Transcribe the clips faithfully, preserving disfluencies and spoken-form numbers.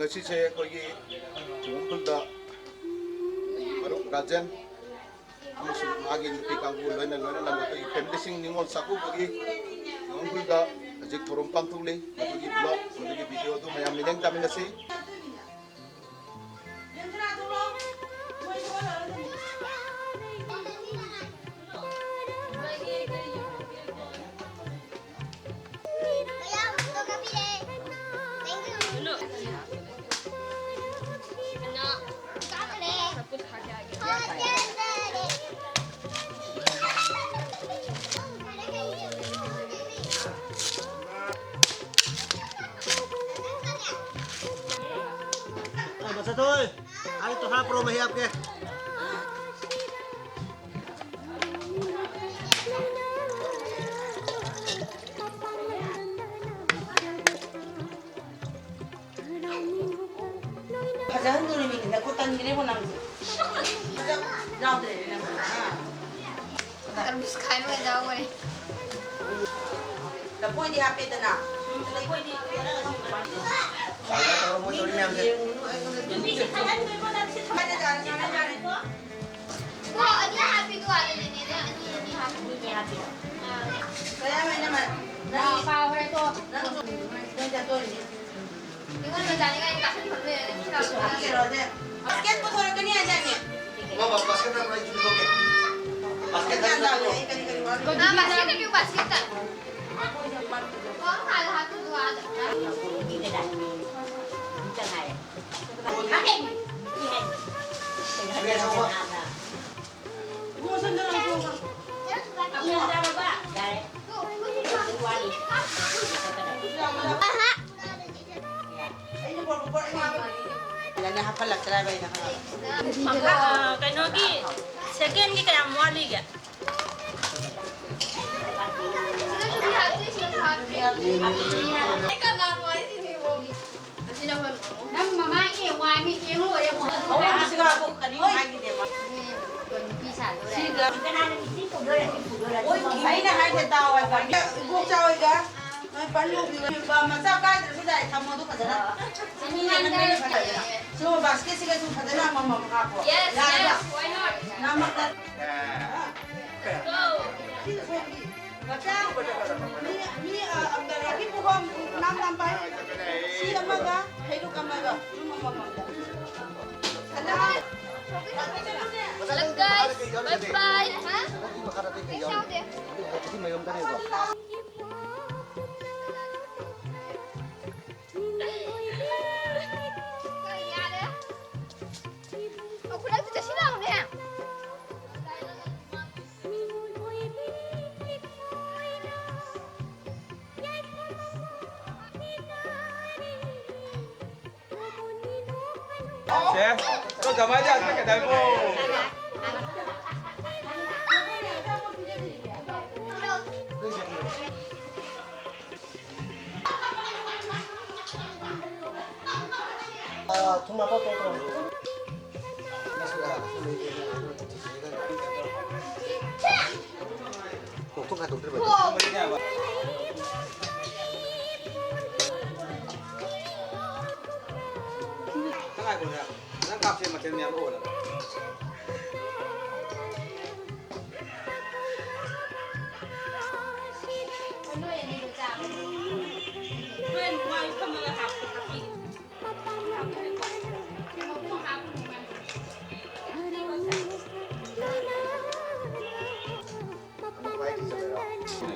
ꯉꯁꯤꯁꯦ ꯑꯩꯈꯣꯏꯒꯤ ꯆꯤꯡꯉꯣꯝ ꯈꯨꯜꯗ ꯑꯩꯒꯤ ꯃꯔꯨꯞ ꯔꯥꯖꯦꯟ ꯑꯃꯁꯨꯡ ꯃꯥꯒꯤ ꯅꯨꯄꯤ ꯀꯥꯡꯕꯨ ꯂꯣꯏꯅ ꯂꯣꯏꯅꯅ ꯃꯈꯣꯏꯒꯤ ꯐꯦꯃꯤꯂꯤꯁꯤꯡ ꯅꯤꯉꯣꯜ ꯆꯥꯛꯀꯧꯕꯒꯤ ꯆꯤꯡꯉꯣꯝ ꯈꯨꯜꯗ ꯍꯧꯖꯤꯛ ꯊꯧꯔꯝ ꯄꯥꯡꯊꯣꯛꯂꯤ꯫ ꯃꯗꯨꯒꯤ ꯕ꯭ꯂꯣꯒ, ꯃꯗꯨꯒꯤ ꯚꯤꯗꯤꯑꯣ ꯑꯗꯨ ꯃꯌꯥꯝ ꯃꯤꯠꯌꯦꯡ ꯇꯥꯃꯤꯟꯅꯁꯤ꯫ बच्चा तो, अरे तो हाँ, प्रो में ही आपके। ꯐꯖꯍꯟꯗꯣꯔꯤꯃꯤꯅꯦ, ꯅꯈꯨꯠ ꯇꯟꯈ꯭ꯔꯦꯕꯣ ꯅꯪꯁꯨ꯫ ꯐꯖ-, ꯌꯥꯎꯗ꯭ꯔꯦꯅꯦ ꯅꯪ꯫ ꯑꯥ꯫ ꯇꯔꯕꯨꯖ ꯈꯥꯏꯕ ꯑꯣꯏꯅ ꯌꯥꯎꯈ꯭ꯔꯦ꯫ ꯂꯐꯣꯏꯗꯤ ꯍꯥꯞꯄꯦꯗꯅ꯫ ꯂꯐꯣꯏꯗꯤ ꯌꯦꯡꯉꯨꯅꯨ, ꯑꯩꯉꯣꯟꯗ ꯅꯨꯄꯤꯁꯤ ꯈꯠꯍꯟꯗꯣꯏꯕꯣ ꯅꯪ ꯁꯤ ꯊꯝꯃꯣ꯫ ꯀꯣ ꯑꯅꯤ ꯍꯥꯞꯄꯤꯗꯣ ꯑꯥꯗ ꯂꯩꯅꯦꯅꯦ, ꯑꯅꯤ, ꯑꯅꯤ ꯍꯥꯞꯄꯤ꯫ ꯑꯅꯤ ꯍꯥꯞꯄꯤ꯫ ꯑꯥ꯫ ꯀꯌꯥꯝ ꯍꯥꯏꯅ ꯃꯥ-, ꯅꯪ-, ꯑꯥ, ꯀꯥꯎꯈ꯭ꯔꯦ ꯇꯣ꯫ ꯅꯪꯁꯨ ꯅꯣꯏ ꯆꯠꯇꯣꯏꯅꯦ꯫ ꯅꯤꯉꯣꯜ ꯃꯆꯥꯅꯤꯡꯉꯥꯏ ꯀꯥꯈꯠꯐꯝ ꯂꯩꯔꯅꯤ, ꯃꯤ ꯂꯥꯛꯄ ꯀꯩꯅꯣꯁꯦ꯫ ꯕꯥꯁꯀꯦꯠ ꯄꯨꯊꯣꯔꯛꯀꯅꯤ ꯍꯥꯏꯗꯥꯏꯅꯦ? ꯃꯥ ꯕꯥ-, ꯕꯥꯁꯀꯦꯠ ꯊꯝꯕ꯭ꯔꯥ? ꯑꯩ ꯖꯨ ꯄꯨꯊꯣꯛꯀꯦ꯫ ꯕꯥꯁꯀꯦꯠ ꯊꯝꯕ꯭ꯔꯥ? ꯑꯩ ꯀꯔꯤ ꯀꯔꯤ ꯋꯥꯠꯂꯤ? ꯑꯥ, ꯕꯥꯁꯀꯦꯠ ꯄꯤꯌꯨ, ꯕꯥꯁꯀꯦꯠꯇ꯫ ꯑꯣ, ꯍꯥꯟꯅ ꯍꯥꯞꯄꯨꯗꯣ ꯑꯥꯗ꯫ ꯑ, ꯀꯩꯅꯣꯒꯤ ꯁꯦꯀꯦꯟꯒꯤ ꯀꯌꯥꯝ ꯋꯥꯠꯂꯤꯒꯦ? ꯅꯪ ꯃꯃꯥꯒꯤ ꯋꯥꯅꯤ ꯌꯦꯡꯉꯨ ꯂꯣꯏꯔꯦ ꯑꯃꯨꯛ꯫ ꯑꯍꯨꯝꯁꯤꯒ ꯑꯃꯨꯛ ꯑꯅꯤ ꯍꯥꯏꯈꯤꯅꯦꯕ꯫ ꯅꯨꯄꯤ ꯁꯥꯗꯣꯔꯦ꯫ ꯁꯤꯒ꯫ ꯀꯅꯥꯅ ꯃꯤꯁꯤ ꯄꯨꯗꯣꯔꯦ, ꯁꯤ ꯄꯨꯗꯣꯔꯦ? ꯑꯩꯅ ꯍꯥꯏꯁꯦ ꯇꯥꯎ ꯍꯥꯏꯕ꯫ ꯏꯕꯣꯛ ꯆꯥꯎꯏꯒ꯫ ꯄꯜꯂꯨ, ꯃꯆꯥ ꯀꯥꯏꯗ꯭ꯔꯁꯨ ꯌꯥꯏ, ꯊꯝꯃꯣ ꯑꯗꯨ ꯐꯖꯅ꯫ ꯁꯤ ꯃꯤ ꯌꯥꯝꯃꯟꯕꯩꯅꯦ ꯐꯖꯅ꯫ ꯁꯤ ꯐꯖꯅ꯫ ꯁꯤ ꯕꯥꯁꯀꯦꯠꯁꯤꯒꯁꯨ ꯐꯖꯅ ꯑꯃꯃꯝ ꯍꯥꯞꯄꯣ꯫ Yes, ꯌꯥꯔꯕ? Yes, why not? ꯅꯝꯃꯛꯇ-, Go. ꯁꯤ ꯁꯣꯝꯒꯤ꯫ ꯃꯆꯥ, ꯃꯤ, ꯃꯤ, ꯑ, ꯑꯝꯕꯔꯒꯤ ꯄꯨꯈꯝ ꯅꯝ ꯅꯝ ꯄꯥꯏ꯫ ꯁꯤ ꯑꯃꯒ, ꯍꯩꯔꯨꯛ ꯑꯃꯒ, ꯑꯗꯨꯝ ꯑꯃꯃꯝꯗ꯫ ꯁꯅꯥ꯫ Hello, guys. Bye bye. ꯍꯥ? ꯀꯩꯁꯨ ꯇꯧꯗꯦ꯫ ꯁꯦ, ꯅꯪ ꯀꯃꯥꯏꯅ ꯌꯥꯗ꯭ꯔꯦ? ꯀꯩꯗꯧꯔꯤꯅꯣ? ꯅꯪ ꯉꯥꯏꯈꯣꯅꯦ, ꯅꯪ ꯀꯥꯞꯁꯦ ꯃꯊꯦꯜ ꯃꯌꯥꯝ ꯎꯔꯦ꯫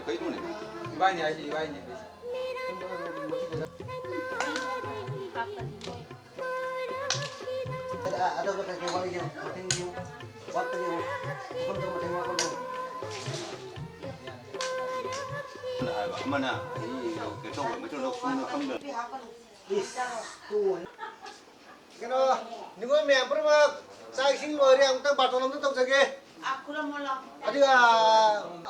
ꯀꯩꯅꯣꯅꯦ? ꯏꯕꯥꯏꯅꯦ ꯍꯥꯏꯁꯦ, ꯏꯕꯥꯏꯅꯦ꯫ ꯑꯇꯣꯞꯄ ꯀꯩꯀꯩ ꯋꯥꯠꯂꯤꯒꯦ? ꯃꯇꯦꯡ ꯋꯥꯠꯄꯒꯤ ꯃꯐꯝꯗ ꯃꯇꯦꯡ ꯋꯥꯠꯄꯗꯣ꯫ ꯑꯃꯅ ꯍꯥꯏꯕ, ꯑꯃꯅ ꯑꯩ ꯀꯩꯅꯣ ꯇꯧꯕ, ꯃꯩꯇꯩꯂꯣꯟ ꯁꯨꯅ ꯈꯪꯗꯕ꯫ ꯏꯁ, ꯇꯨ꯫ ꯀꯩꯅꯣ, ꯅꯤꯉꯣꯜ ꯃꯌꯥꯝ ꯄꯨꯝꯅꯃꯛ ꯆꯥꯛ ꯏꯁꯤꯡ ꯂꯣꯏꯔꯦ, ꯑꯃꯨꯛꯇꯪ ꯕꯥꯔꯇꯣꯟ ꯑꯃꯇ ꯇꯧꯖꯒꯦ꯫ ꯑꯗꯨꯒ,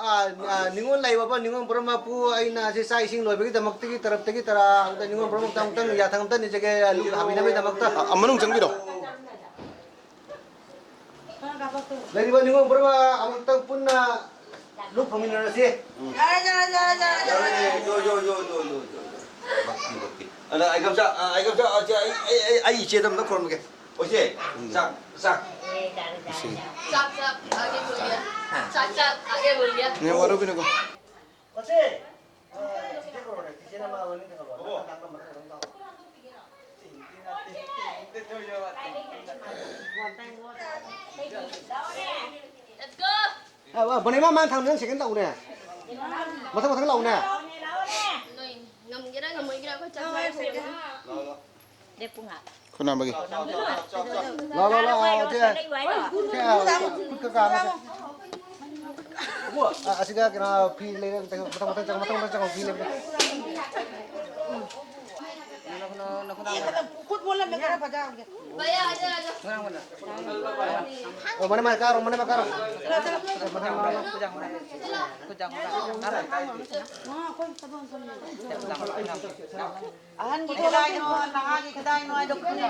ꯑ, ꯑ, ꯅꯤꯉꯣꯜ ꯂꯩꯕ ꯅꯤꯉꯣꯜ ꯄꯨꯝꯅꯃꯛꯄꯨ ꯑꯩꯅ ꯁꯤ ꯆꯥꯛ ꯏꯁꯤꯡ ꯂꯣꯏꯕꯒꯤꯗꯃꯛꯇꯒꯤ ꯇꯔꯞꯇꯒꯤ ꯇꯔꯥ ꯑꯃꯨꯛꯇ ꯅꯤꯉꯣꯜ ꯄꯨꯝꯅꯃꯛꯇ ꯑꯃꯨꯛꯇꯪ ꯌꯥꯊꯪ ꯑꯃꯇ ꯅꯤꯖꯒꯦ, ꯑꯂꯨ ꯍꯥꯕꯤꯅꯕꯒꯤꯗꯃꯛꯇ꯫ ꯑ, ꯑ, ꯃꯅꯨꯡ ꯆꯪꯕꯤꯔꯣ꯫ ꯂꯩꯔꯤꯕ ꯅꯤꯉꯣꯜ ꯄꯨꯝꯅꯃꯛ ꯑꯃꯨꯛꯇꯪ ꯄꯨꯟꯅ ꯂꯣꯛ ꯐꯪꯃꯤꯟꯅꯔꯁꯤ꯫ ꯌꯥꯔꯦ, ꯌꯥꯔꯦ, ꯌꯥꯔꯦ, ꯌꯥꯔꯦ, ꯌꯥꯔꯦ꯫ ꯌꯥꯔꯦ, ꯌꯣ, ꯌꯣ, ꯌꯣ, ꯌꯣ, ꯌꯣ, ꯌꯣ, ꯌꯣ꯫ ꯚꯛꯇꯤ, ꯚꯛꯇꯤ꯫ ꯑꯗ, ꯑꯩ ꯒꯝꯁꯥ, ꯑ, ꯑꯩ ꯒꯝꯁꯥ, ꯑ, ꯁꯦ, ꯑꯩ, ꯑꯩ, ꯑꯩ, ꯑꯩ ꯏꯆꯦꯗ ꯑꯝꯇ ꯈꯨꯔꯨꯝꯒꯦ꯫ ꯑꯣ, ꯏꯆꯦ, ꯆꯥꯛ, ꯆꯥꯛ꯫ ꯆꯥꯛ, ꯆꯥꯛ, ꯑꯥꯒꯦ ꯕꯣꯂꯤꯌꯦ꯫ ꯆꯥꯛ, ꯆꯥꯛ, ꯑꯥꯒꯦ ꯕꯣꯂꯤꯌꯦ꯫ ꯅꯦ, ꯋꯥꯔꯧꯕꯤꯅꯨꯀꯣ꯫ ꯃꯁꯦ! ꯑ, ꯆꯤꯆꯦ ꯀꯧꯔꯣꯅꯦ꯫ ꯆꯤꯆꯦꯅ ꯃꯥ ꯃꯅꯤꯡꯗ ꯀꯧꯔꯣ꯫ ꯅꯪ ꯇꯥꯛꯄ ꯃꯊꯪ ꯑꯗꯨꯝ ꯇꯥꯛꯑꯣ꯫ Let's go! ꯑ, ꯑ, ꯕꯣꯅꯦ, ꯃꯥ, ꯃꯥꯅ ꯊꯥꯡꯕꯗ ꯅꯪ second ꯇꯧꯅꯦ꯫ ꯃꯊꯪ, ꯃꯊꯪ ꯂꯥꯛꯎꯅꯦ꯫ ꯅꯣꯏ ꯉꯝꯒꯦꯔꯥ ꯉꯝꯃꯣꯏꯒꯦꯔꯥ ꯑꯩꯈꯣꯏ ꯆꯥꯛ ꯆꯥꯔꯁꯦ꯫ ꯂꯦꯞꯄꯨ ꯉꯥꯏꯍꯥꯛ꯫ ꯈꯨꯅꯥꯝꯕꯒꯤ꯫ ꯂꯥꯎ, ꯂꯥꯎ, ꯂꯥꯎ, ꯁꯦ꯫ ꯁꯦ, ꯈꯨꯠꯀ ꯀꯥꯡꯉꯁꯦ꯫ ꯑ, ꯑꯁꯤꯗ ꯀꯩꯅꯣ ꯐꯤ ꯂꯩꯔꯦ, ꯃꯊꯪ, ꯃꯊꯪ, ꯃꯊꯪ ꯆꯪꯉꯣ, ꯃꯊꯪ, ꯃꯊꯪ ꯆꯪꯉꯣ, ꯐꯤ ꯂꯩꯔꯦ꯫ ꯈꯨꯠ ꯃꯣꯠꯂꯝꯃꯦ, ꯈꯔ ꯐꯖꯍꯟꯒꯦ꯫ ꯉꯔꯥꯡ ꯃꯣꯠꯂꯦ꯫ ꯑꯣ, ꯃꯅꯦ, ꯃꯅꯦ, ꯀꯥꯔꯣ, ꯃꯅꯦ, ꯃꯅꯦ, ꯀꯥꯔꯣ꯫ ꯆꯠꯂꯣ, ꯆꯠꯂꯣ꯫ ꯃꯊꯪ ꯂꯥꯎ, ꯂꯥꯎ꯫ ꯑꯍꯟꯒꯤ ꯈꯨꯗꯥꯏꯅꯣ, ꯅꯍꯥꯒꯤ ꯈꯨꯗꯥꯏꯅꯣ ꯍꯥꯏꯗꯣ ꯈꯪꯗꯦ꯫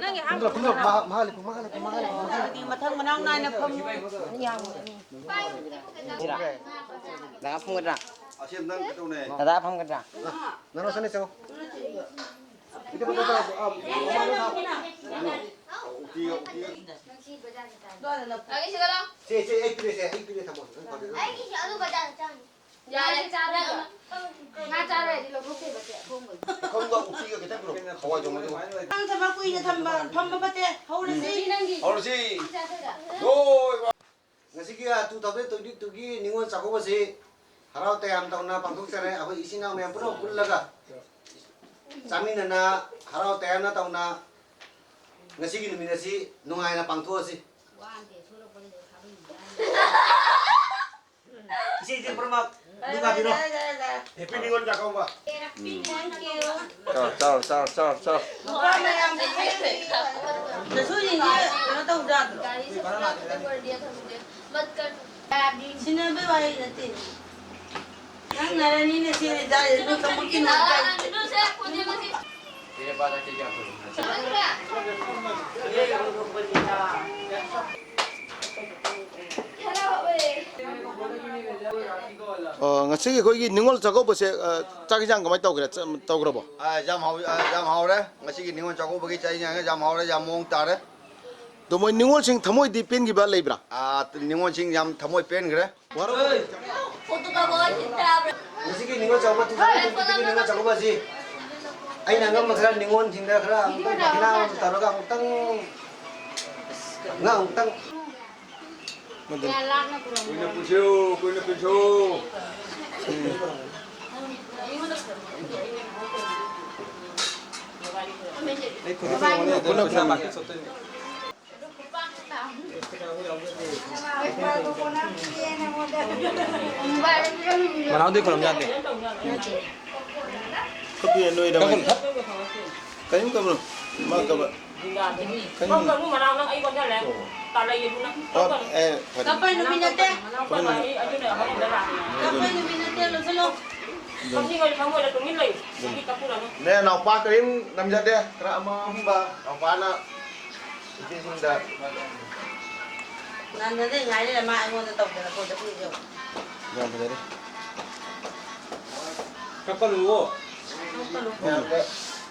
ꯅꯪꯒꯤ ꯍꯥꯞ- ꯀꯨꯝꯗ꯭ꯔꯣ, ꯀꯨꯝꯗ꯭ꯔꯣ, ꯃꯍꯥꯛ, ꯃꯍꯥꯛ ꯂꯩ, ꯃꯍꯥꯛ ꯂꯩ, ꯃꯍꯥꯛ ꯂꯩ, ꯃꯍꯥꯛ ꯂꯩ꯫ ꯃꯊꯪ ꯃꯅꯥꯎ ꯅꯥꯏꯅ ꯐꯝꯃꯨ꯫ ꯗꯗꯥ ꯐꯝꯒꯗ꯭ꯔꯥ? ꯑꯁꯦꯝ ꯅꯪ ꯀꯩꯗꯧꯅꯦ? ꯗꯗꯥ ꯐꯝꯒꯗ꯭ꯔꯥ? ꯅꯅꯥꯎ ꯁꯅꯤ ꯆꯪꯉꯣ꯫ ꯏꯇꯦ ꯐꯣꯇꯣ ꯇꯧꯔꯛꯑꯣ꯫ ꯑꯥ, ꯎꯇꯤꯒ, ꯎꯇꯤꯒ꯫ ꯁꯦ, ꯁꯦ, ꯑꯩ ꯄꯤꯔꯦ, ꯁꯦ, ꯑꯩ ꯄꯤꯔꯦ, ꯊꯝꯃꯣ꯫ ꯅꯪ ꯄꯥꯝꯖꯕ꯫ ꯑꯩꯒꯤꯁꯦ ꯑꯗꯨ ꯕꯖꯥꯔꯗ ꯆꯪꯉꯦ꯫ ꯌꯥꯔꯦ, ꯆꯥꯔꯦ꯫ ꯉꯥ ꯆꯥꯔꯣꯏ ꯍꯥꯏꯗꯤ ꯂꯧꯊꯣꯛꯇꯦꯕ, ꯁꯦ, ꯑꯍꯣꯡꯕꯅꯤ꯫ ꯄꯨꯈꯝꯒ ꯎꯇꯤꯒ ꯈꯤꯇꯪ ꯄꯤꯔꯛꯑꯣ, ꯍꯋꯥꯏ ꯊꯣꯡꯕꯗꯨꯒ꯫ ꯅꯪ ꯊꯕꯛ ꯀꯨꯏꯅ ꯊꯝꯕ, ꯐꯝꯕ ꯐꯠꯇꯦ, ꯍꯧꯔꯁꯤ꯫ ꯎꯝ꯫ ꯅꯪꯒꯤ꯫ ꯍꯧꯔꯁꯤ꯫ ꯆꯥꯊꯣꯛꯑꯒ꯫ ꯌꯣ, ꯏꯃꯥ꯫ ꯉꯁꯤꯒꯤ two thousand twenty-twoꯒꯤ ꯅꯤꯉꯣꯜ ꯆꯥꯛꯀꯧꯕꯁꯤ ꯍꯔꯥꯎ ꯇꯌꯥꯝ ꯇꯧꯅ ꯄꯥꯡꯊꯣꯛꯆꯔꯦ꯫ ꯑꯩꯈꯣꯏ ꯏꯆꯤꯟ ꯏꯅꯥꯎ ꯃꯌꯥꯝ ꯄꯨꯝꯅꯃꯛ ꯄꯨꯜꯂꯒ ꯆꯥꯃꯤꯟꯅꯅ ꯍꯔꯥꯎ ꯇꯌꯥꯝꯅ ꯇꯧꯅ ꯉꯁꯤꯒꯤ ꯅꯨꯃꯤꯠ ꯑꯁꯤ ꯅꯨꯡꯉꯥꯏꯅ ꯄꯥꯡꯊꯣꯛꯑꯁꯤ꯫ ꯏꯆꯦ, ꯏꯆꯦ ꯄꯨꯝꯅꯃꯛ ꯅꯨꯡꯉꯥꯏꯕꯤꯔꯣ꯫ ꯌꯥꯔꯦ, ꯌꯥꯔꯦ, ꯌꯥꯔꯦ꯫ Happy Ningol Chakkouba. Thank you꯫ ꯆꯥꯎ, ꯆꯥꯎ, ꯆꯥꯎ, ꯆꯥꯎ, ꯆꯥꯎ꯫ ꯅꯨꯄꯥ ꯃꯌꯥꯝꯗꯤ ꯅꯁꯨꯁꯤꯡꯁꯦ ꯀꯩꯅꯣ ꯇꯧꯖꯥꯠꯂꯣ? ꯁꯤꯟꯅꯕꯩ ꯋꯥꯔꯤ ꯅꯠꯇꯦ꯫ ꯅꯪ ꯅꯔꯅꯤꯅ ꯆꯦꯜꯂꯤ ꯆꯥꯔꯤ ꯑꯗꯨ ꯀꯃꯛꯀꯤ ꯅꯣꯏ ꯀꯥꯏ? ꯍꯔꯥꯎꯋꯦ꯫ ꯑ, ꯉꯁꯤꯒꯤ ꯑꯩꯈꯣꯏꯒꯤ ꯅꯤꯉꯣꯜ ꯆꯥꯛꯀꯧꯕꯁꯦ, ꯑ, ꯆꯥꯛ ꯏꯟꯁꯥꯡ ꯀꯃꯥꯏꯅ ꯇꯧꯈ꯭ꯔꯦ? ꯆ-, ꯇꯧꯈ꯭ꯔꯕꯣ? ꯑ, ꯌꯥꯝ ꯍꯥꯎ-, ꯑ, ꯌꯥꯝ ꯍꯥꯎꯔꯦ꯫ ꯉꯁꯤꯒꯤ ꯅꯤꯉꯣꯜ ꯆꯥꯛꯀꯧꯕꯒꯤ ꯆꯥꯛ ꯏꯟꯁꯥꯡꯁꯦ ꯌꯥꯝ ꯍꯥꯎꯔꯦ, ꯌꯥꯝ ꯃꯑꯣꯡ ꯇꯥꯔꯦ꯫ ꯑꯗꯣ ꯃꯣꯏ ꯅꯤꯉꯣꯜꯁꯤꯡ ꯊꯃꯣꯏꯗꯤ ꯄꯦꯟꯈꯤꯕ ꯂꯩꯕ꯭ꯔꯥ? ꯑ, ꯅꯤꯉꯣꯜꯁꯤꯡ ꯌꯥꯝ ꯊꯃꯣꯏ ꯄꯦꯟꯈ꯭ꯔꯦ꯫ ꯋꯥꯔꯧ-, ꯉꯁꯤꯒꯤ Ningol Chakkouba, two thousand twenty-three ꯒꯤ ꯅꯤꯉꯣꯜ ꯆꯥꯛꯀꯧꯕ ꯑꯁꯤ ꯑꯩꯅ ꯑꯉꯝꯕ ꯈꯔ ꯅꯤꯉꯣꯜꯁꯤꯡꯗ ꯈꯔ ꯑꯃꯨꯛꯇꯪ ꯗꯈꯤꯅꯥ ꯑꯃ ꯇꯧꯔꯒ ꯑꯃꯨꯛꯇꯪ, ꯉꯥ ꯑꯃꯨꯛꯇꯪ꯫ ꯃꯗꯨꯅꯤ꯫ ꯀꯨꯏꯅ ꯄꯨꯟꯁꯤꯌꯨ, ꯀꯨꯏꯅ ꯄꯨꯟꯁꯤꯌꯨ꯫ ꯎꯝ꯫ ꯑꯩ ꯈꯨꯠꯇ ꯇꯧꯕꯅꯦ, ꯑꯗꯨ ꯄꯨꯟꯅ ꯄꯩꯁꯥ ꯄꯨꯟꯅ꯫ ꯄꯥꯀꯦꯠ ꯁꯣꯠꯇꯣꯏꯅꯦ꯫ ꯃꯅꯥꯎꯗꯤ ꯈꯨꯔꯨꯝ ꯌꯥꯗꯦ꯫ ꯈꯨꯠꯄꯨ ꯅꯣꯏꯔꯕꯅꯤ꯫ ꯀꯔꯤꯝ ꯇꯧꯔꯣꯏ꯫ ꯃꯥ ꯀꯕ-, ꯀꯔꯤꯝ꯫ ꯀꯞꯀꯅꯨ, ꯃꯅꯥꯎ, ꯅꯪ ꯑꯩ ꯑꯣꯟꯁꯤꯜꯂꯦ꯫ ꯇꯥꯜꯂꯛꯏ ꯑꯗꯨꯅ꯫ ꯑꯣ, ꯀꯞꯀꯅꯨ꯫ ꯑꯦ, ꯐꯔꯦ꯫ ꯀꯞꯄꯩ ꯅꯨꯃꯤꯠ ꯅꯠꯇꯦ꯫ ꯀꯞꯀꯅꯨ, ꯑꯩ ꯑꯗꯨꯅ ꯑꯃꯔꯣꯝꯗ ꯂꯥꯛꯑꯦ꯫ ꯀꯞꯄꯩ ꯅꯨꯃꯤꯠ ꯅꯠꯇꯦ, ꯂꯣꯏꯁꯤꯜꯂꯣ꯫ ꯀꯞꯅꯤꯡꯉꯗꯤ ꯊꯃꯣꯏꯗ ꯇꯨꯃꯤꯟ ꯂꯩꯌꯨ꯫ ꯃꯤ ꯀꯞꯄꯨꯔꯅꯨ꯫ ꯅꯦ, ꯅꯥꯎꯄꯥ ꯀꯔꯤꯝ ꯅꯝꯖꯗꯦ꯫ ꯈꯔ ꯑꯃ ꯑꯍꯨꯝꯕ ꯅꯥꯎꯄꯥꯅ ꯅꯨꯄꯤꯁꯤꯡꯗ꯫ ꯉꯟꯅꯗꯤ ꯉꯥꯏꯔꯦ, ꯃꯥ ꯑꯩꯉꯣꯟꯗ ꯇꯧꯗꯅ ꯐꯣꯟꯗ ꯄꯨꯔꯤꯁꯦ ꯌꯦꯡꯉꯣ꯫ ꯌꯥꯝ ꯐꯖꯔꯦ꯫ ꯀꯞꯀꯅꯨꯋꯣ꯫ ꯀꯞꯀꯅꯨ꯫ ꯃꯌꯥꯝꯗ꯫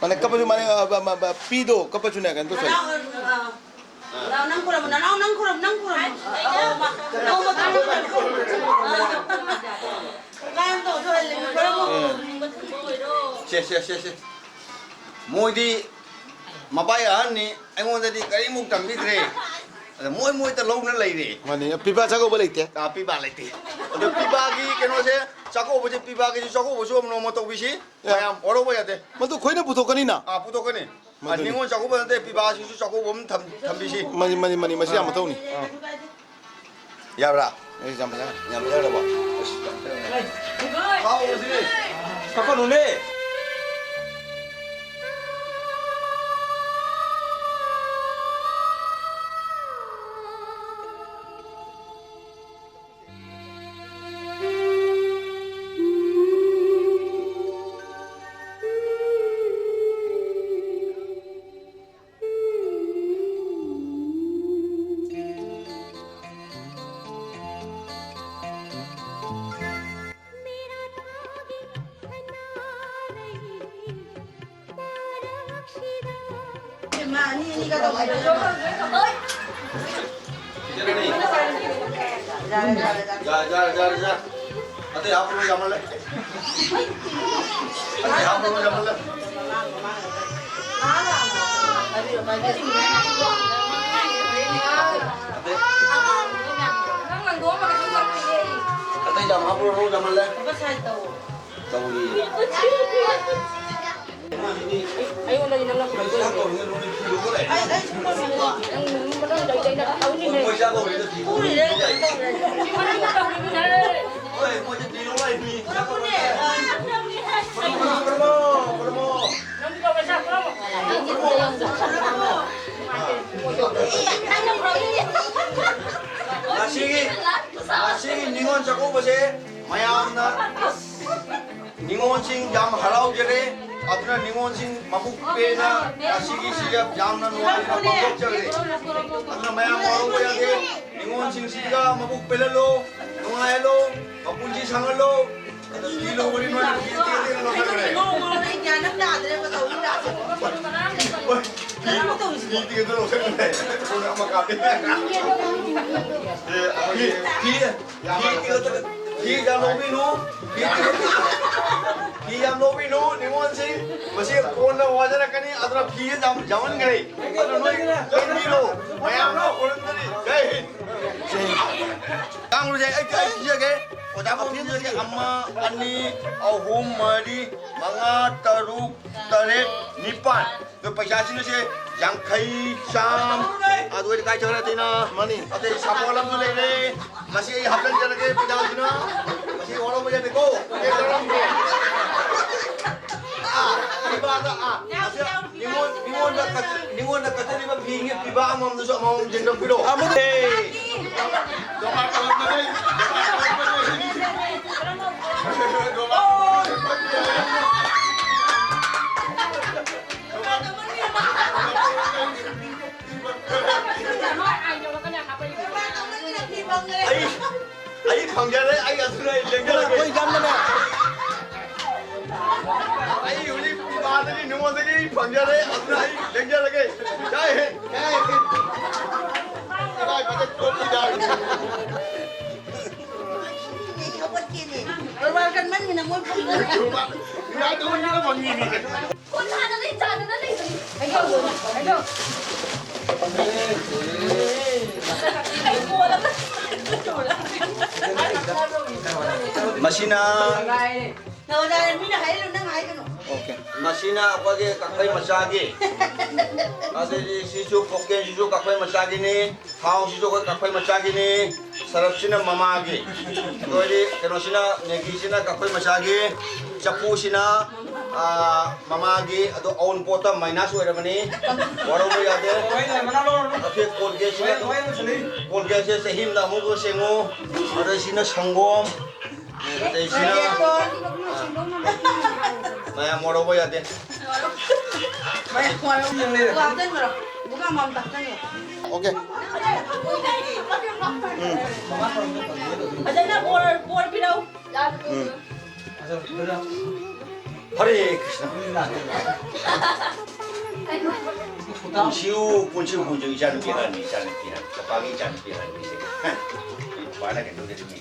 ꯃꯥꯅꯦ, ꯀꯞꯄꯁꯨ ꯃꯥꯅꯦ, ꯑ, ꯕ-, ꯃ-, ꯕ-, ꯄꯤꯗꯣ ꯀꯞꯄꯁꯨꯅꯦ ꯀꯩꯅꯣ ꯇꯧꯁꯜꯂꯨ꯫ ꯅꯅꯥꯎ, ꯑ, ꯅꯅꯥꯎ ꯅꯪ ꯈꯨꯔꯨꯝꯃꯨ, ꯅꯅꯥꯎ ꯅꯪ ꯈꯨꯔꯨꯝꯃꯨ, ꯅꯪ ꯈꯨꯔꯨꯝꯃꯨ꯫ ꯑ, ꯑ, ꯃ-, ꯅꯣꯡꯃ ꯈꯨꯔꯨꯝꯃꯨ꯫ ꯄꯨꯡꯈꯥꯏ ꯑꯃ ꯇꯧꯕꯁꯨ ꯍꯜꯂꯦ, ꯈꯨꯔꯨꯝꯃꯨ꯫ ꯁꯦ, ꯁꯦ, ꯁꯦ, ꯁꯦ꯫ ꯃꯣꯏꯗꯤ ꯃꯕꯥꯏ ꯑꯍꯟꯅꯤ, ꯑꯩꯉꯣꯟꯗꯗꯤ ꯀꯔꯤꯃꯨꯛ ꯇꯝꯕꯤꯗ꯭ꯔꯦ꯫ ꯑꯗ ꯃꯣꯏ ꯃꯣꯏꯗ ꯂꯧꯅ ꯂꯩꯔꯦ꯫ ꯃꯥꯅꯤ, ꯄꯤꯕꯥ ꯆꯥꯛꯀꯧꯕ ꯂꯩꯇꯦ꯫ ꯑ, ꯄꯤꯕꯥ ꯂꯩꯇꯦ꯫ ꯑꯗꯣ ꯄꯤꯕꯥꯒꯤ ꯀꯩꯅꯣꯁꯦ, ꯆꯥꯛꯀꯧꯕꯁꯦ, ꯄꯤꯕꯥꯒꯤꯁꯨ ꯆꯥꯛꯀꯧꯕꯁꯨ ꯑꯃ ꯅꯣꯡꯃ ꯇꯧꯕꯤꯁꯤ꯫ ꯑꯦ꯫ ꯃꯌꯥꯝ ꯋꯥꯔꯧꯕ ꯌꯥꯗꯦ꯫ ꯃꯗꯨ ꯑꯩꯈꯣꯏꯅ ꯄꯨꯊꯣꯛꯀꯅꯤꯅ꯫ ꯑ, ꯄꯨꯊꯣꯛꯀꯅꯤ꯫ ꯑ, ꯃꯗꯨꯅꯤ꯫ ꯅꯤꯉꯣꯜ ꯆꯥꯛꯀꯧꯕ ꯅꯠꯇꯦ, ꯄꯤꯕꯥꯁꯤꯁꯨ ꯆꯥꯛꯀꯧꯕ ꯑꯃ ꯊꯝ-, ꯊꯝꯕꯤꯁꯤ꯫ ꯃꯅꯤ, ꯃꯅꯤ, ꯃꯅꯤ, ꯃꯁꯤ ꯌꯥꯝ ꯃꯊꯧꯅꯤ꯫ ꯑ꯫ ꯌꯥꯕ꯭ꯔꯥ? ꯑꯩ ꯌꯥꯝ ꯐꯖꯅ꯫ ꯌꯥꯝ ꯐꯖꯈ꯭ꯔꯕꯣ? ꯑꯁ, ꯌꯥꯝ ꯐꯖꯈ꯭ꯔꯦ꯫ ꯀꯥꯎꯔꯁꯤꯅꯦ꯫ ꯀꯛꯀꯅꯨꯅꯦ꯫ ꯃꯥ ꯑꯅꯤ ꯑꯅꯤꯒ ꯇꯧꯕꯤꯔꯣ꯫ ꯌꯥꯔꯦ, ꯌꯥꯔꯦ, ꯌꯥꯔꯦ, ꯌꯥꯔꯦ꯫ ꯑꯇꯩ ꯍꯥꯞꯄꯨꯔꯣ, ꯌꯥꯝꯃꯜꯂꯦ꯫ ꯑꯇꯩ ꯍꯥꯞꯄꯨꯔꯣ, ꯌꯥꯝꯃꯜꯂꯦ꯫ ꯑꯇꯩ, ꯑꯇꯩ ꯌꯥꯝ ꯍꯥꯞꯄꯨꯔꯣ, ꯌꯥꯝꯃꯜꯂꯦ꯫ ꯇꯧꯔꯤ꯫ ꯑꯩꯉꯣꯟꯗꯗꯤ ꯅꯪꯅ ꯐꯪꯗꯣꯏꯅꯦ꯫ ꯑꯩ, ꯑꯩ ꯁꯨꯝ ꯇꯧꯅꯤꯡꯉꯣ꯫ ꯅꯪ ꯃꯊꯪ ꯆꯍꯤꯗ ꯑꯩꯅ ꯇꯧꯅꯤꯅꯦ꯫ ꯄꯨꯔꯤꯔꯦ, ꯀꯩꯅꯣ ꯇꯧꯔꯤꯅꯦ꯫ ꯁꯤ ꯃꯅꯤꯡꯗ ꯇꯧꯔꯤꯕꯅꯦ꯫ ꯍꯣꯏ, ꯃꯣꯏꯗꯤ ꯄꯤꯔꯣ ꯍꯥꯏꯕꯅꯤ꯫ ꯄꯨꯔꯛꯎꯅꯦ꯫ ꯄꯨꯔꯛꯑꯣ, ꯄꯨꯔꯛꯑꯣ, ꯄꯨꯔꯛꯑꯣ꯫ ꯅꯪꯗꯤ ꯄꯩꯁꯥ ꯄꯨꯔꯛꯑꯣ꯫ ꯉꯁꯤꯒꯤ, ꯉꯁꯤꯒꯤ ꯅꯤꯉꯣꯜ ꯆꯥꯛꯀꯧꯕꯁꯦ ꯃꯌꯥꯝꯅ ꯅꯤꯉꯣꯜꯁꯤꯡ ꯌꯥꯝ ꯍꯔꯥꯎꯖꯔꯦ꯫ ꯑꯗꯨꯅ ꯅꯤꯉꯣꯜꯁꯤꯡ ꯃꯕꯨꯛ ꯄꯦꯟꯅ ꯉꯁꯤꯒꯤ ꯁꯤꯗ ꯌꯥꯝꯅ ꯅꯨꯡꯉꯥꯏꯅ ꯄꯥꯡꯊꯣꯛꯆꯔꯦ꯫ ꯑꯗꯨꯅ ꯃꯌꯥꯝ ꯋꯥꯔꯧꯕ ꯌꯥꯗꯦ꯫ ꯅꯤꯉꯣꯜꯁꯤꯡꯁꯤꯒ ꯃꯕꯨꯛ ꯄꯦꯜꯍꯜꯂꯣ, ꯅꯨꯡꯉꯥꯏꯍꯜꯂꯣ, ꯃꯄꯨꯟꯁꯤ ꯁꯥꯡꯍꯜꯂꯣ꯫ ꯑꯗꯨ ꯐꯤ ꯂꯧꯕꯅꯤ ꯃꯥꯅ ꯐꯤ ꯇꯦꯛ ꯇꯦꯛ ꯂꯧꯁꯟꯈ꯭ꯔꯦ꯫ ꯅꯣꯡꯃ ꯑꯩ ꯒ꯭ꯌꯥꯟ ꯑꯃ ꯇꯥꯗ꯭ꯔꯦꯕ ꯇꯧꯔꯤ ꯂꯥꯁꯦ꯫ ꯐꯤ ꯇꯦꯛ ꯇꯦꯛ ꯂꯧꯁꯟꯈ꯭ꯔꯦ꯫ ꯑꯃ ꯀꯥꯞꯄꯦ꯫ ꯑꯦ, ꯐꯤ, ꯐꯤ꯫ ꯐꯤ ꯌꯥꯝ ꯂꯧꯕꯤꯅꯨ꯫ ꯐꯤ, ꯐꯤ ꯌꯥꯝ ꯂꯧꯕꯤꯅꯨ, ꯅꯤꯉꯣꯜꯁꯤꯡ꯫ ꯃꯁꯤ ꯀꯣꯟꯅ ꯋꯥꯖꯔꯛꯀꯅꯤ꯫ ꯑꯗꯨꯅ ꯐꯤ ꯌꯥꯝ ꯌꯥꯝꯃꯟꯈ꯭ꯔꯦ꯫ ꯑꯗꯨꯅ ꯅꯣꯏ ꯂꯧꯕꯤꯔꯣ꯫ ꯃꯌꯥꯝꯅ ꯈꯨꯔꯨꯝꯖꯔꯤ꯫ ꯖꯩ ꯍꯤꯟꯗ꯫ ꯇꯥꯡꯕꯁꯦ ꯑꯩ, ꯑꯩ ꯄꯤꯖꯒꯦ꯫ ꯑꯣꯖꯥ ꯄꯤꯖꯒꯦ꯫ ꯑꯃ, ꯑꯅꯤ, ꯑꯍꯨꯝ, ꯃꯔꯤ, ꯃꯉꯥ, ꯇꯔꯨꯛ, ꯇꯔꯦꯠ, ꯅꯤꯄꯥꯟ꯫ ꯑꯗꯣ ꯄꯩꯁꯥꯁꯤꯡ ꯑꯁꯦ ꯌꯥꯡꯈꯩ, ꯆꯥꯝ, ꯑꯗꯨ ꯑꯣꯏꯔꯗꯤ ꯀꯥꯏ ꯆꯠꯈ꯭ꯔꯦ ꯑꯇꯩꯅ? ꯃꯥꯅꯤ꯫ ꯑꯇꯩ ꯁꯥꯄꯣꯟ ꯑꯃꯁꯨ ꯂꯩꯔꯦ꯫ ꯃꯁꯤ ꯑꯩ ꯍꯥꯞꯆꯤꯟꯖꯔꯒꯦ ꯄꯩꯁꯥꯁꯤꯅ꯫ ꯃꯁꯤ ꯋꯥꯔꯧꯕ ꯌꯥꯗꯦꯀꯣ꯫ ꯑꯦ, ꯋꯥꯔꯧꯕ꯫ ꯑꯥ, ꯄꯤꯕꯥꯗ, ꯑꯥ, ꯃꯁꯤ ꯅꯤꯉꯣꯜ, ꯅꯤꯉꯣꯜꯗ ꯀꯠꯆ-, ꯅꯤꯉꯣꯜꯗ ꯀꯠꯆꯔꯤꯕ ꯐꯤꯒꯤ ꯄꯤꯕꯥ ꯑꯃꯃꯝꯗꯁꯨ ꯑꯃꯃꯝ ꯌꯦꯟꯊꯣꯛꯄꯤꯔꯣ꯫ ꯑꯃꯨꯛ ꯑꯦ꯫ ꯑꯩ, ꯑꯩ ꯈꯪꯖꯔꯦ, ꯑꯩ ꯑꯗꯨꯅ ꯑꯩ ꯂꯦꯡꯖꯔꯒꯦ꯫ ꯑꯩꯈꯣꯏ ꯌꯥꯝꯅꯅꯦ꯫ ꯑꯩ ꯍꯧꯖꯤꯛ ꯑꯗꯒꯤ ꯅꯉꯣꯟꯗꯒꯤ ꯐꯪꯖꯔꯦ, ꯑꯗꯨꯅ ꯑꯩ ꯂꯦꯡꯖꯔꯒꯦ꯫ ꯖꯥꯏ ꯍꯤꯟꯗ꯫ ꯖꯥꯏ ꯍꯤꯟꯗ꯫ ꯀꯗꯥꯏ ꯐꯖꯅ ꯇꯣꯛꯄꯤꯗ꯫ ꯍꯧꯒꯠꯀꯦꯅꯦ꯫ ꯗꯣꯔꯕꯥꯔ ꯀꯟꯃꯟꯒꯤꯅ ꯃꯣꯏ ꯐꯪꯗ꯭ꯔꯦ꯫ ꯌꯥꯗꯕ ꯃꯤꯅ ꯐꯪꯉꯤꯅꯦ꯫ ꯀꯣꯟ ꯊꯥꯅ ꯂꯩ, ꯆꯥꯗꯅ ꯂꯩꯕꯅꯤ꯫ ꯍꯥꯏꯗꯣ, ꯍꯥꯏꯗꯣ꯫ ꯃꯁꯤꯅ ꯅꯪ ꯑꯣꯖꯥ, ꯃꯤꯅ ꯍꯥꯏꯔꯤꯔꯣ, ꯅꯪ ꯍꯥꯏꯒꯅꯣ꯫ ꯑꯣꯀꯦ꯫ ꯃꯁꯤꯅ ꯑꯩꯈꯣꯏꯒꯤ ꯀꯛꯐꯩ ꯃꯆꯥꯒꯤ꯫ ꯑꯗꯩꯗꯤ ꯁꯤꯁꯨ ꯀꯣꯀꯦꯟꯁꯤꯁꯨ ꯀꯛꯐꯩ ꯃꯆꯥꯒꯤꯅꯤ꯫ ꯊꯥꯎꯁꯤꯁꯨ ꯑꯩꯈꯣꯏ ꯀꯛꯐꯩ ꯃꯆꯥꯒꯤꯅꯤ꯫ ꯁꯔꯞꯁꯤꯅ ꯃꯃꯥꯒꯤ꯫ ꯑꯗꯩꯗꯤ ꯀꯩꯅꯣꯁꯤꯅ, ꯃꯦꯒꯤꯁꯤꯅ ꯀꯛꯐꯩ ꯃꯆꯥꯒꯤ꯫ ꯆꯐꯨꯁꯤꯅ, ꯑꯥ, ꯃꯃꯥꯒꯤ꯫ ꯑꯗꯣ ꯑꯎꯟꯄꯣꯠꯇ ꯃꯥꯏꯅꯁ ꯑꯣꯏꯔꯕꯅꯤ꯫ ꯋꯥꯔꯧꯕ ꯌꯥꯗꯦ꯫ ꯑꯗꯩ ꯀꯣꯜꯒꯦꯠꯁꯤꯅ, ꯀꯣꯜꯒꯦꯠꯁꯦ ꯆꯍꯤ ꯑꯃꯗ ꯑꯃꯨꯛ ꯁꯦꯡꯉꯨ꯫ ꯑꯗꯩ ꯁꯤꯅ ꯁꯪꯒꯣꯝ꯫ ꯑꯇꯩꯁꯤꯅ, ꯃꯌꯥꯝ ꯋꯥꯔꯧꯕ ꯌꯥꯗꯦ꯫ ꯃꯌꯥꯝ ꯋꯥꯔꯧꯕ ꯌꯥꯗꯦ꯫ ꯑꯗꯨꯒ ꯍꯥꯞꯆꯤꯟꯈ꯭ꯔꯣ꯫ ꯑꯗꯨꯒ ꯑꯃꯃꯝ ꯍꯥꯞꯆꯤꯟꯈ꯭ꯔꯣ꯫ ꯑꯣꯀꯦ꯫ ꯎꯝ꯫ ꯐꯖꯅ ꯕꯣꯔ, ꯕꯣꯔ ꯄꯤꯔꯛꯎ꯫ ꯎꯝ꯫ ꯍꯔꯦ ꯀ꯭ꯔꯤꯁꯅ꯫ ꯄꯨꯟꯁꯤꯌꯨ, ꯄꯨꯟꯁꯤꯌꯨ, ꯄꯨꯟꯁꯤꯌꯨ, ꯏꯆꯥꯅꯨꯄꯤ ꯑꯍꯟꯅꯤ, ꯏꯆꯥꯅꯨꯄꯤ ꯑꯍꯟ, ꯄꯄꯥꯒꯤ ꯏꯆꯥꯅꯨꯄꯤ ꯑꯍꯟꯅꯤꯁꯦ꯫ ꯄꯄꯥꯅ ꯀꯩꯅꯣ ꯂꯩꯔꯝꯃꯤ꯫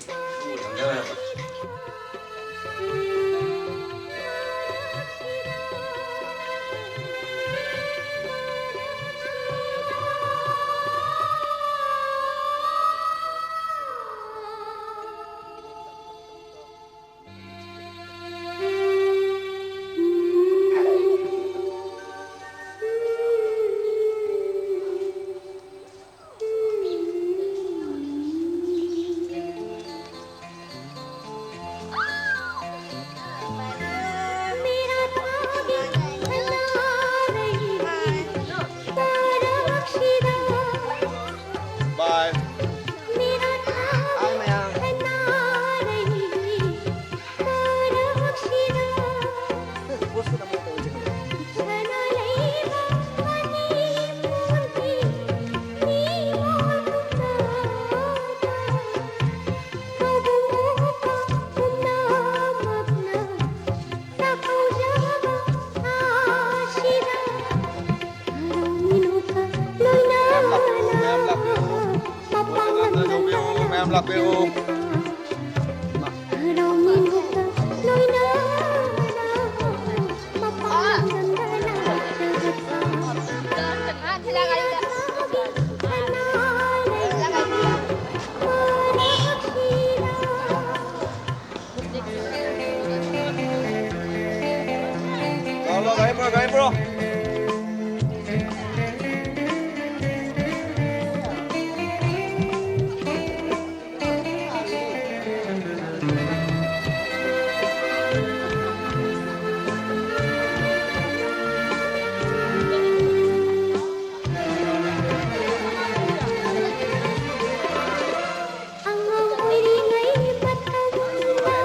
ꯌꯥꯝ ꯂꯥꯛꯄꯤꯌꯨ꯫ ꯂꯥꯛꯑꯣ, ꯂꯥꯛꯑꯣ, ꯒꯥꯔꯤ ꯄꯨꯔꯣ, ꯒꯥꯔꯤ ꯄꯨꯔꯣ꯫ ꯑꯉꯥꯡ ꯑꯣꯏꯔꯤꯉꯩ ꯃꯇꯝꯗ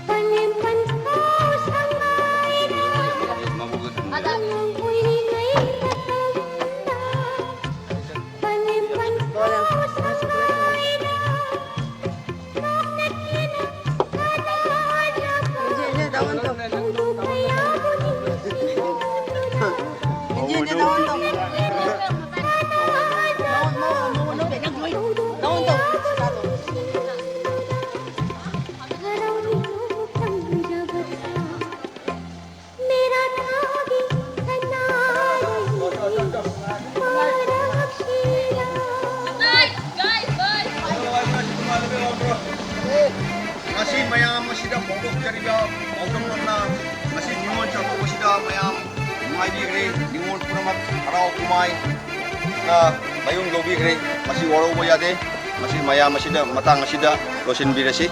ꯄꯂꯦꯝ ꯄꯟꯊꯧ ꯁꯉꯥꯏꯅ꯫ ꯑꯉꯥꯡ ꯑꯣꯏꯔꯤꯉꯩ ꯃꯇꯝꯗ ꯄꯂꯦꯝ ꯄꯟꯊꯧ ꯁꯉꯥꯏꯅ꯫ ꯅꯣꯛꯅ ꯈꯦꯅ ꯁꯥꯟꯅꯖꯕ ꯊꯧꯗꯣꯛ ꯀꯌꯥꯕꯨ ꯅꯤꯡꯁꯤꯡꯗꯨꯅ꯫ ꯅꯣꯛꯅ ꯈꯦꯅ ꯁꯥꯟꯅꯖꯕ ꯊꯧꯗꯣꯛ ꯀꯌꯥꯕꯨ ꯅꯤꯡꯁꯤꯡꯗꯨꯅ꯫ ꯍꯔꯥꯎꯔꯤꯕ ꯃꯇꯝ ꯖꯒꯠꯇ ꯃꯦꯔꯥ ꯊꯥꯒꯤ ꯁꯅꯥꯔꯩ ꯃꯔꯛꯁꯤꯗ꯫ ꯉꯁꯤ ꯃꯌꯥꯝ ꯑꯁꯤꯗ ꯐꯣꯡꯗꯣꯛꯆꯔꯤꯕ ꯄꯥꯎꯗꯝ ꯑꯃꯅ, ꯉꯁꯤ ꯅꯤꯉꯣꯜ ꯆꯥꯛꯀꯧꯕꯁꯤꯗ ꯃꯌꯥꯝ ꯅꯨꯡꯉꯥꯏꯕꯤꯈ꯭ꯔꯦ꯫ ꯅꯤꯉꯣꯜ ꯄꯨꯝꯅꯃꯛ ꯍꯔꯥꯎ ꯀꯨꯝꯍꯩ ꯃꯌꯨꯝ ꯌꯧꯕꯤꯈ꯭ꯔꯦ꯫ ꯃꯁꯤ ꯋꯥꯔꯧꯕ ꯌꯥꯗꯦ꯫ ꯃꯁꯤ ꯃꯌꯥꯝ ꯑꯁꯤꯗ, ꯃꯇꯥꯡ ꯑꯁꯤꯗ ꯂꯣꯏꯁꯤꯟꯕꯤꯔꯁꯤ꯫